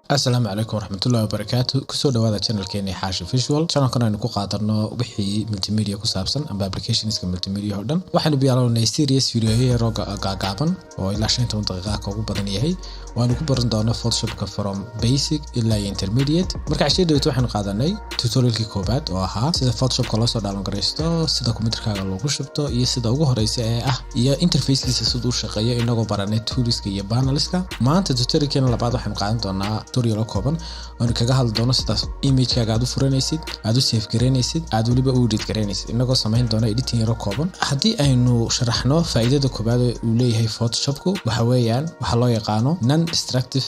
Asalaamu calaykum waraxmatullahi wabarakaatu. Kusoo dhawaada channelkeeni Xaashi Visual. Channelkan aynu ku qaadano wixii multimedia ku saabsan amba applicationska multimedia oo dhan. Waxaanu bilaabnay series video yaroo gaagaaban oo ilaa 15 daqiiqa ka ugu badan yahay. Waanu ku baran doonaa Photoshopka from basic ilaa iyo intermediate. Marka cashii dhaweyta waxaanu qaadanay tutorialkii koobaad oo ahaa sida Photoshopka loo soo download garaysto, sida computerkaaga loogu shubto iyo sida ugu horeysa ee ah iyo interfacekiisa siduu u shaqeeyo, inagoo baranay toolska iyo panelska. Maanta tutorialkeena labaad waxaanu qaadan doonaa tutorial oo kooban oonu kaga hadli doono sidaas imagekaaga aad u furanaysid, aad u save garaynaysid, aad weliba u edit garaynaysid, inagoo samayn doona editing yaro kooban. Haddii aynu sharaxno faa'iidada koobaad ee uu leeyahay Photoshopku, waxa weeyaan waxaa loo yaqaano non destructive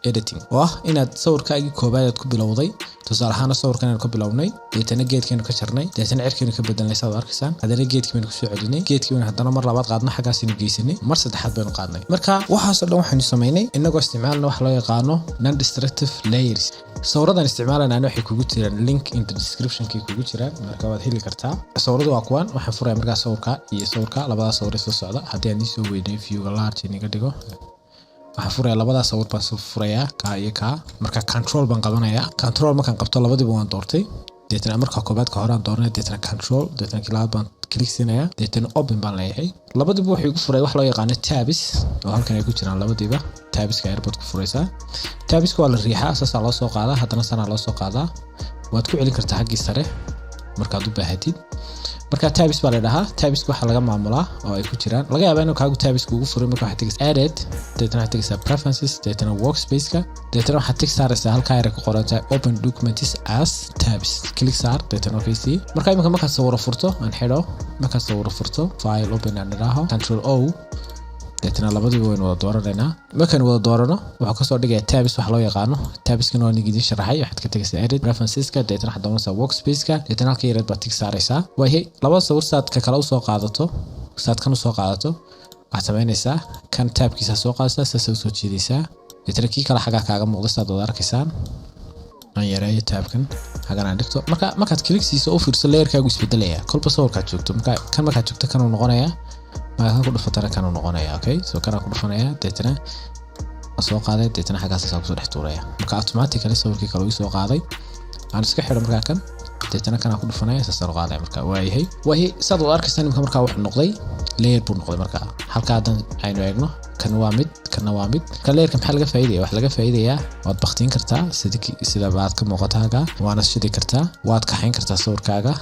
editing, oo ah inaad sawirkaagii koobaad aad ku bilowday, tusaale ahaan sawirkan aynu ka bilownay, deetana geedkaynu ka jarnay, deetana cirkaynu ka bedelnay, saad arkaysaan. Haddana geedkii baynu kusoo celinay, geedkii baynu haddana mar labaad qaadno, xaggaasaynu geysanay, mar saddexaad baynu qaadnay. Marka waxaasoo dhan waxaynu samaynay inagoo isticmaalna waxa loo yaqaano non destructive layers. Sawiradan isticmaalanaan waxay kugu jiraan link in the descriptionkay kugu jiraan, marka waad heli kartaa. Sawiradu waa kuwan. Waxaan furaya markaa sawirka iyo sawirka, labadaas sawir isla socda. Haddii aan iisoo weynay, viewga large inaga dhigo, waxaan furaya labadaas sawir baan soo furayaa, kaa iyo kaa. Marka control baan qabanayaa. Control markaan qabto, labadiiba waan doortay. Deetana marka koobaad ka horaan dooranay, deetana control, deetana kii labaad baan click siinayaa, deetana open baan leeyahay. Labadiiba wuxuu igu furay wax loo yaqaano tabs oo halkan ay ku jiraan. Labadiiba tabska airport ku furaysaa. Tabska waa la riixaa, saasaa loo soo qaadaa, haddana sanaa loo soo qaadaa. Waad ku celin kartaa xaggii sare markaad u baahatid. Marka tabs baa la dhahaa. Tabska waxaa laga maamulaa oo ay ku jiraan, laga yaabaa inuu kaagu tabska ugu furay. Marka waxaad tegaysaa edit, deetana waxaad tegaysaa preferences, deetana workspace-ka, deetana waxaad tick saaraysaa halkaa yar ku qoran tahay "open documents as tabs". Click saar, deetana okay sii. Marka imika markaad sawiro furto, aan xidho, markaad sawiro furto, file, open aan idhaaho, control O, deetana labadiiba waynu wada dooranaynaa. Markaynu wada doorano, wuxuu kasoo dhigaya tabs wax loo yaqaano. Tabskana waa idin sharaxay. Waxaad ka tegaysaa edit, preferenceska, deetana waxaad dooranaysaa workspace-ka, deetana halka yareed baad tick saaraysaa. Waayahay, laba sawir saad ka kale usoo qaadato, saad kan usoo qaadato, waxaad samaynaysaa kan tabkiisa soo qaadaysaa, saasa usoo jiidaysaa, deetana kii kale xaggaa kaaga muuqda, saad wada arkaysaan. Aan yareeyo tabkan, xagan aan dhigto. Marka markaad click siiso, u fiirso, layerkaagu isbedelaya kolba sawirkaad joogto. Marka kan markaad joogto, kanuu noqonayaa. Markaad kan ku dhufatana, kanuu noqonaya. Okay, so kanaan ku dhufanaya, deetana soo qaaday, deetana xaggaas saa kusoo dhex tuuraya. Marka automatically sawirkii kale uu soo qaaday. Aan iska xidho markaa kan, deetana kanaan ku dhufanaya, saasaan u qaadaya. Marka waayahay, saad wada arkaysaan imika markaa wuxuu noqday layer buu noqday. Marka halka haddan aynu eegno, kan waa mid, kana waa mid. Marka layerka maxaa laga faa'iidaya? Waxaa laga faa'iidayaa waad baktiin kartaa sida baad ka muuqata halkaa, waana shidi kartaa, waad kaxayn kartaa sawirkaaga,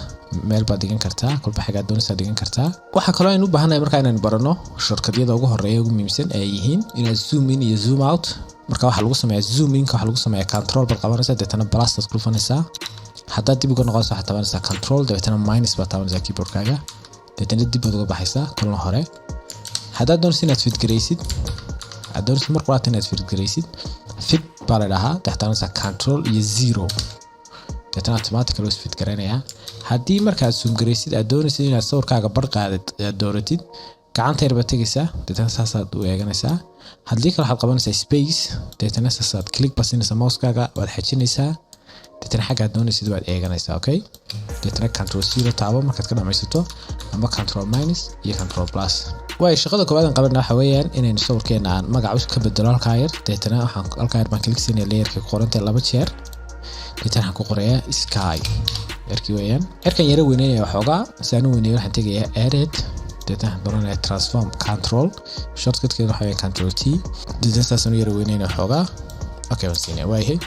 meel baad dhigan kartaa, kolba xagaad doonaysaa dhigan kartaa. Waxaa kaloo aynu u baahannahay markaa inaynu barano shortcutyada ugu horeeya, ugu muhiimsan ay yihiin inaad zoom in iyo zoom out. Marka waxaa lagu sameeyaa, zoom inka waxaa lagu sameeyaa control baad qabanaysaa, deetana plus baad ku dhufanaysaa. Haddaad dib uga noqonaysa, waxaad taabanaysaa control, dabeetana minus baad taabanaysaa keyboardkaaga, deetana dib baad uga baxaysaa kolna hore. Haddaad doonaysa inaad fit garaysid, aad doonaysa mar quraata inaad fit garaysid, fit baa la dhahaa, waxaad taabanaysaa control iyo zero, deetana automatically is fit garaynayaa. Haddii markaad zoom garaysid aad doonaysid inaad sawirkaaga bar qaadid, aad dooratid, gacanta yar baad tegaysaa, deetana saasaad u eeganaysaa. Haddii kale waxaad qabanaysaa space, deetana saasaad click baad siinaysaa mousekaaga, waad xajinaysaa, deetana xaggaad doonaysid waad eeganaysaa. Okay, deetana control zero taabo markaad ka dhamaysato, ama control minus iyo control plus. Waayo, shaqada koowaad aan qabana waxa weeyaan inaynu sawirkeena aan magac ka bedelo halkaa yar. Deetana waxaan halkaa yar baan click siinaya, layerka ku qorantay laba jeer, deetana waxaan ku qorayaa sky, cirkii weeyaan. Cirkan yara weynanaya waxoogaa. Si aan u weyneeyo, waxaan tegayaa edit, deetana waxaan dooranaya transform, control, shortcutkeeda waxa weeye control T, deetana saasaan u yara weynanaya waxoogaa. Okay baan siinaya. Waayahay,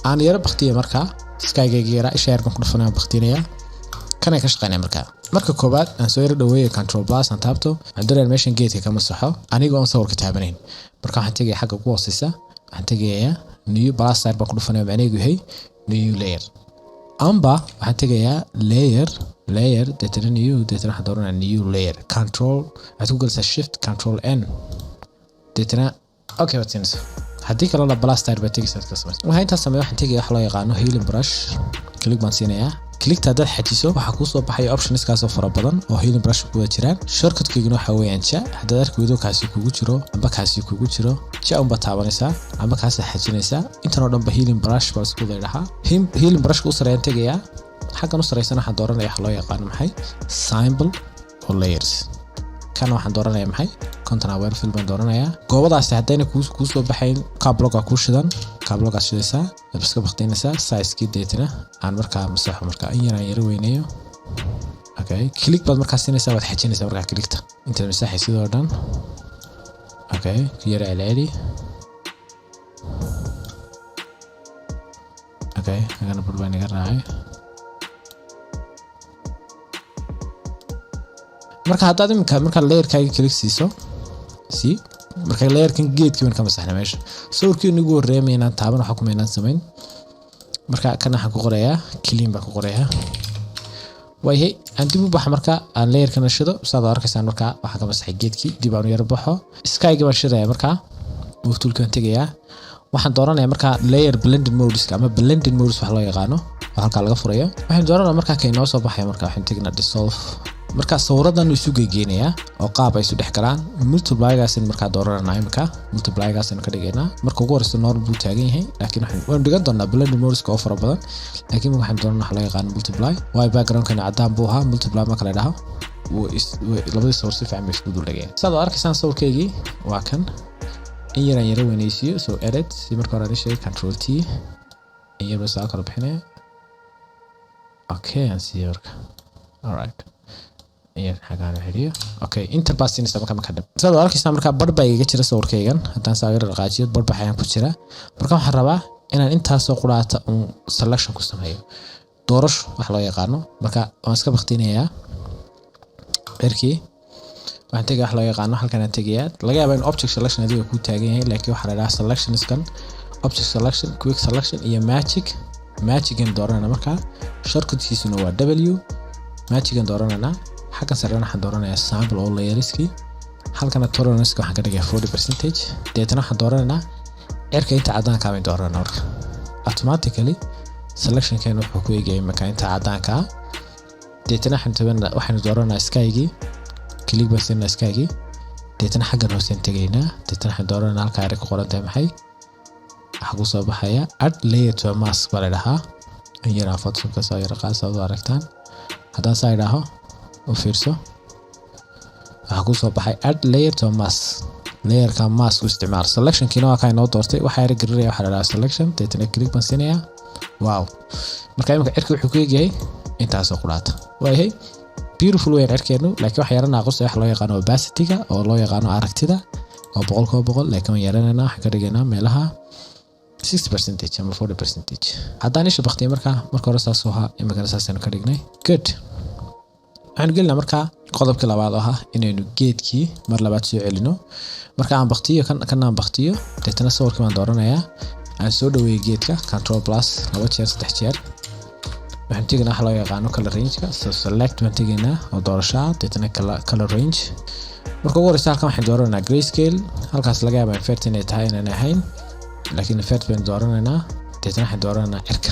aan yaro baktiya. Markaa skygayga yaraa isha yar baan ku dhufanaya, baktinaya. Kanay ka shaqeynaya. Markaa marka koowaad aan soo yaro dhaweeyo, control plus aan taabto. Waxaan doonaya meeshan geedka kama saxo anigoo aan sawirka taabanayn. Marka waxaan tegaya xagga ugu hooseysa, waxaan tegayaa new, plus sign baan ku dhufanaya, macnaheedu yahay new layer. Amba waxaan tegayaa layer, layer, deetana new, deetana waxaan dooranaya new layer. Control waxaad ku gelaysaa shift control N, deetana okay baad siinaysaa. Haddii kalena plus sign baad tegaysaa, ka samaysa. Waxaan intaas sameeya, waxaan tegaya wax loo yaqaano healing brush, click baan siinayaa. Clickta haddaad xajiso, waxaa kuu soo baxaya optionskaasoo fara badan oo healing brush ku wada jiraan. Shortcutkayguna waxa weeyaan ja. Haddaad arki weydo kaasi kugu jiro amba kaasi kugu jiro, ja unbaad taabanaysaa amba kaasaa xajinaysaa. Intan oo dhanba healing brush baa isku dhahaa. Healing brushka u sareeyaan tegayaa. Xaggan u sareysan waxaan dooranaya waxa loo yaqaano maxay? Symbol oo layers. Kana waxaan dooranaya maxay? Content aware fill baan dooranayaa. Goobadaasi haddayna kuu soo baxayn, caps lock-a kuu shidan, caps lock-aad shidaysaa, waad iska baktiinaysaa size-kii. Deetana aan markaa masaxo, markaa in yar aan yaro weyneeyo. Okay, click baad markaa siinaysaa, waad xajinaysaa markaa click-ta intaad masaxay sidoo dhan. Okay, ku yara celceli. Okay, agana bur baa inaga raacay. Marka haddaad iminka markaa layer-kaaga click siiso, si marka layer-kan geedkii baan ka masaxnay meesha. Sawirkii inagu horreeyay maynaan taaban, waxa kumaynaan samayn. Marka kan waxaan ku qorayaa clean baan ku qorayaa. Waayahay, aan dib u baxa. Marka aan layer-kana shido, saad arkaysaan, marka waxaan ka masaxay geedkii. Dib aan u yara baxo, sky-ga baan shidaya. Markaa move tool-kaan tegayaa, waxaan dooranayaa markaa layer blending modes-ka ama blending modes wax loo yaqaano oo halkaa laga furayo. Waxaan dooranaa markaa ka inoo soo baxaya. Marka waxaan tegnaa dissolve. Marka sawiradan isu geygeenayaa oo qaab ay isu dhex galaan. Multiply-gaasin markaa doorananaa. Imika multiply-gaasaynu ka dhigaynaa. Marka ugu horeysa normal buu taagan yahay, laakiin waanu dhigan doonaa blending modes-ka oo fara badan, laakiin waxaan dooranaa waxa loo yaqaano multiply. Waayo background-kana caddaan buu ahaa. Multiply marka la dhaho, labadii sawir si fiican bay isku dul dhigeen. Saad arkaysaan, sawirkaygii waa kan. In yaraan yara weynaysiiyo. So edit, si marka hore aan sheegay, control T, in yar baa saa kala bixinaya. Okay, aan siiyo marka. Alright, in yar xagaan u xidhiyo. Okay, enter baa siinaysa marka dhab. Saad arkaysaa, marka bar baa igaga jira sawirkaygan. Haddaan saa yara dhaqaajiyo, bar baa xagaan ku jira. Marka waxaan rabaa inaan intaasoo quraata uun selection ku sameeyo, doorasho wax loo yaqaano. Marka waan iska baktinayaa cirkii. Waxaan tegaya wax loo yaqaano, halkan aan tegayaa. Laga yaabaa in object selection adiga kuu taagan yahay, laakiin waxaa la dhahaa selections-kan object selection, quick selection iyo magic. Magic-an dooranayna markaa, shortcut-kiisuna waa W. Magic-an dooranayna. Xaggan sarena waxaan dooranayaa sample all layers-kii. Halkana tolerance waxaan ka dhigayaa 40%. Deetana waxaan dooranaynaa cirka inta caddaanka baan dooranayna. Marka automatically selection-keena wuxuu ku eegayay marka inta caddaanka ah. Deetana waxaynu dooranaa sky-gii, click baan siinaa sky-gii. Deetana xaggan hooseen tegaynaa. Deetana waxaan dooranaa halka ay ku qoran tahay maxay? Waxaa ku soo baxaya add layer to a mask baa la dhahaa. In yaraa Photoshopka soo yara qaad saad u aragtaan. Haddaan saa idhaaho, u fiirso, waxaa ku soo baxay add layer to a mask, layer-ka mask u isticmaal. Selection-kiina waa kaa inoo doortay. Waxaa yara garinaya waxaa la dhahaa selection. Deetana click baan siinayaa. Wow, marka imika cirka wuxuu ku egyahay intaasoo quraata. Waayahay, beautiful weyn cirkeenu, laakiin waxa yara naaqusay wax loo yaqaano opacity-ga oo loo yaqaano aragtida oo 100%, laakiin waan yaranaynaa. Waxaan ka dhigaynaa meelaha 60% ama 40%. Haddaan isha baktiyay, markaa marka hore saasuu ahaa, imikana saasaynu ka dhignay. Good. Waxaanu gelinaa markaa qodobkii labaad oo ahaa inaynu geedkii mar labaad soo celino. Marka aan baktiyo kan, kana aan baktiyo. Deetana sawirkii baan dooranayaa, aan soo dhaweeyo geedka, control plus laba jeer, saddex jeer. Waxaan tegaynaa waxa loo yaqaano color range-ka. So select baan tegaynaa oo doorashaa, deetana color range. Marka ugu horeysa halkan waxaan dooranaynaa grayscale. Halkaas laga yaabaa invert inay tahay, inaan ahayn, laakiin invert baynu dooranaynaa. Deetana waxaan dooranaynaa cirka.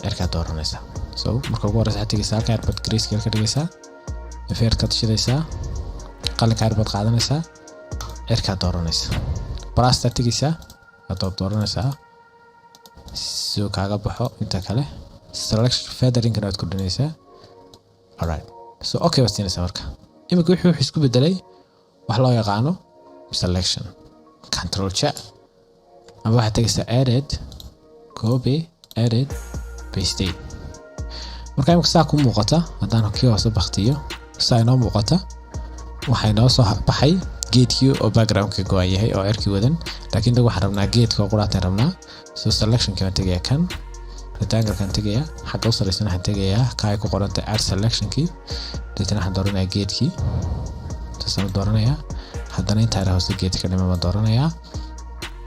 Cirkaad dooranaysaa. So marka ugu horeysa waxaad tegaysaa halka yar baad grayscale ka dhigaysaa, invert kaad shidaysaa, qalinka yar baad qaadanaysaa, cirkaad dooranaysaa, plus-taad tegaysaa, waad dooranaysaa si uu kaaga baxo inta kale. Selection feathering-kana waad kordhinaysaa. Alright, so okay baad siinaysaa. Marka imika wuxuu isku bedelay wax loo yaqaano selection. Control J ama waxaad tegaysaa edit, copy, edit, paste. Marka imika saa ku muuqata, haddaan kii hoose baktiyo, saa inoo muuqata, waxaa inoo soo baxay geedkii oo background-ka go-an yahay oo cirkii wadan, laakiin dag waxaan rabnaa geedka oo quraataan rabnaa. So selection-ka baan tegayaa, kan rectangle-kan tegayaa, xagga u sareysan waxaan tegayaa ka ay ku qorantay add selection-kii. Deetana waxaan dooranayaa geedkii, saasaan u dooranayaa. Haddana intaa yara hoose geedka dhiman baan dooranayaa.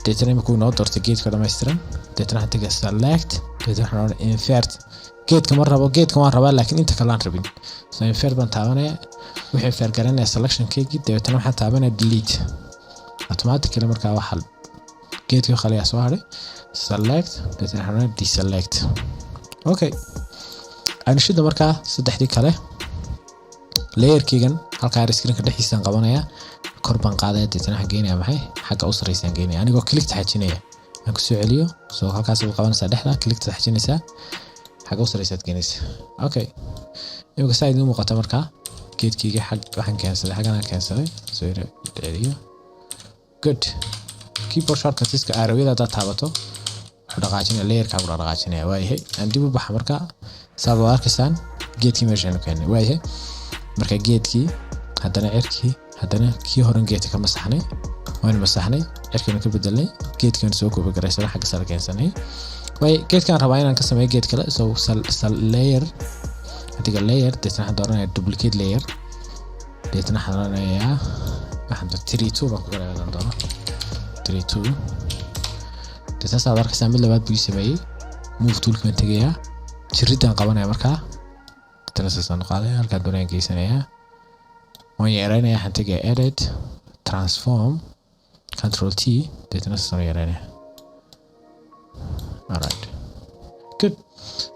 Deetana imika uu inoo doortay geedka dhammaystiran. Deetana waxaan tegayaa select. Deetana waxaan oranaya invert. Geedka ma rabo, geedka waan rabaa, laakiin inta kale aan rabin. So invert baan taabanaya, wuxuu invert garanaya selection-keygii. Dabeetana waxaan taabanaya delete. Automatically markaa waxaa geedkii khaliyaa soo hadhay. Select, deetana waxaan oranaya deselect. Okay, aynu shida markaa saddexdii kale. Layer-keygan halkaa screen-ka dhexdiisaan qabanaya, kor baan qaadaya. Deetana waxaan geynaya maxay? Xagga u sarreysaan geynaya anigoo click taxajinaya. Aan kusoo celiyo. So halkaas baad qabanaysaa, dhexda click taxajinaysaa, xagga u sarreysaad geynaysaa. Okay, imika saa idiin muuqata. Markaa Geedkayga xag waxaan keensaday, xaggan aan keensaday, soo yara celiyo. Good. Keyboard shortcutska arrowyada haddaad taabato, wuxuu dhaqaajinaya layerkaa buu dhaqaajinaya. Waayahay, aan dib u baxa. Marka saad waad arkaysaan geedkii meeshaanu keenay. Waayahay, marka geedkii, haddana cirkii, haddana kii horan geedka ka masaxnay, waynu masaxnay, cirkaynu ka bedelnay, geedkaynu soo copy garaysanay, xagga sare keensanay. Waay, geedkaan rabaa inaan ka sameeyo geed kale. So sal layer, adiga layer, deetna waxaan dooranaya duplicate layer, deetna waxaan dooranayaa, waxaan three two baan ku galaya, hadaan doono three two. Deetna saad arkaysaa mid labaad buu ii sameeyey. Move toolka baan tegayaa, jiridaan qabanaya markaa, deetna saasaan qaadaya, halkaan doonayaan geysanayaa, waan yareynaya. Waxaan tegayaa edit, transform, Control T, deetna saasaan u yareynaya. Alright, good.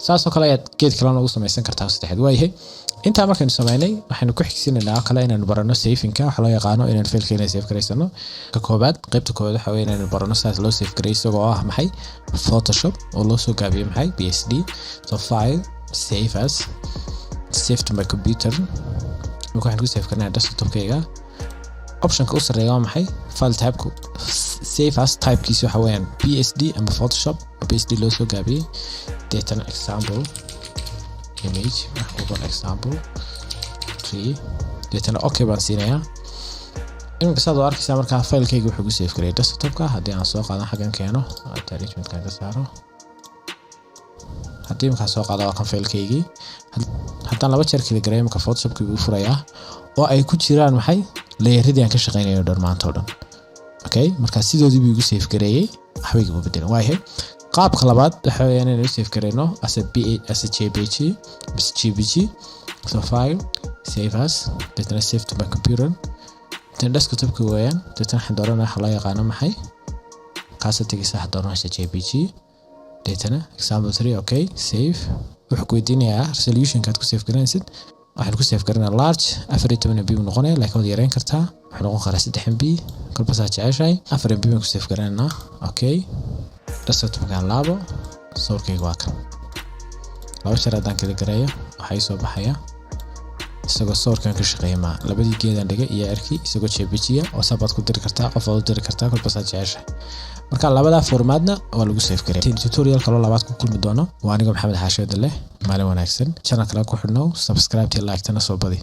Saasoo kale ayaad geed kalena ugu samaysan kartaa saddexaad. Waayahay, intaa markaynu sameynay, waxaynu ku xigsiinaynaa oo kale inaynu barano savingka, waxa loo yaqaano inaynu fileka inay save garaysano. Ka koobaad, qaybta koobaad waxa weeye inaynu barano sidaas loo save garay, isagoo ah maxay? Photoshop, oo loo soo gaabiyo maxay? PSD. So file, save as, save to my computer. Marka waxaan ku save karnaa desktopkayga. Optionka u sarreeya waa maxay? File typeku, save as typekiisa waxa weeyaan PSD ama Photoshop oo PSD loo soo gaabiyey. Deetana example image wax ku qor, example tree, deetana okay baan siinayaa. Iminka saad u arkaysaa, markaa filekayga wuxuu ku save gareeyay desktopka. Haddii aan soo qaadan, xaggan keeno, arrangementkan ka saaro, haddii iminkaa soo qaado, waa kan filekaygii. Haddaan laba jeer click gareeyo, iminka Photoshopkii buu furayaa oo ay ku jiraan maxay? Layeradii aan ka shaqeynayo dhan maanta oo dhan. Okay, marka sidoodii buu igu save gareeyey, waxba igama bedelin. Waayahay, qaabka labaad waxa weeyaan inaynu save gareyno as a B as a JPG mise JPG. So file, save as, deetana save to my computer, deetana desktopka weeyaan. Deetana waxaan dooranaya waxa loo yaqaano maxay? Kaasa tegaysa, waxaad dooranaysa JPG, deetana example 3, okay, save. Wuxuu ku weydiinayaa resolutionkaad ku save garanaysid. Waxaan ku save garanaa large, 14 MB buu noqonaya, laakiin waad yareyn kartaa, wuxuu noqon karaa 3 MB, kolba saa jeceshahay. 4 MB baan ku save garanaynaa. Okay, desktopkaan laabo, sawirkayga waa kan. Laba jeer haddaan click gareeyo, waxaa ii soo baxaya isagoo sawirkan ka shaqeeya, ma labadii geedaan dhigay iyo erkii, isagoo JPG-ya oo sabaad ku diri kartaa, qof aad u diri kartaa, kolba saa jeceshahay. Marka labadaa formaadna waa lagu save garay. Tutorial kaloo labaad ku kulmi doono, waa anigoo Maxamed Xaasheeda leh. Maalin wanaagsan. Channel kale ku xidhnow, subscribe tii, like tana soo badi.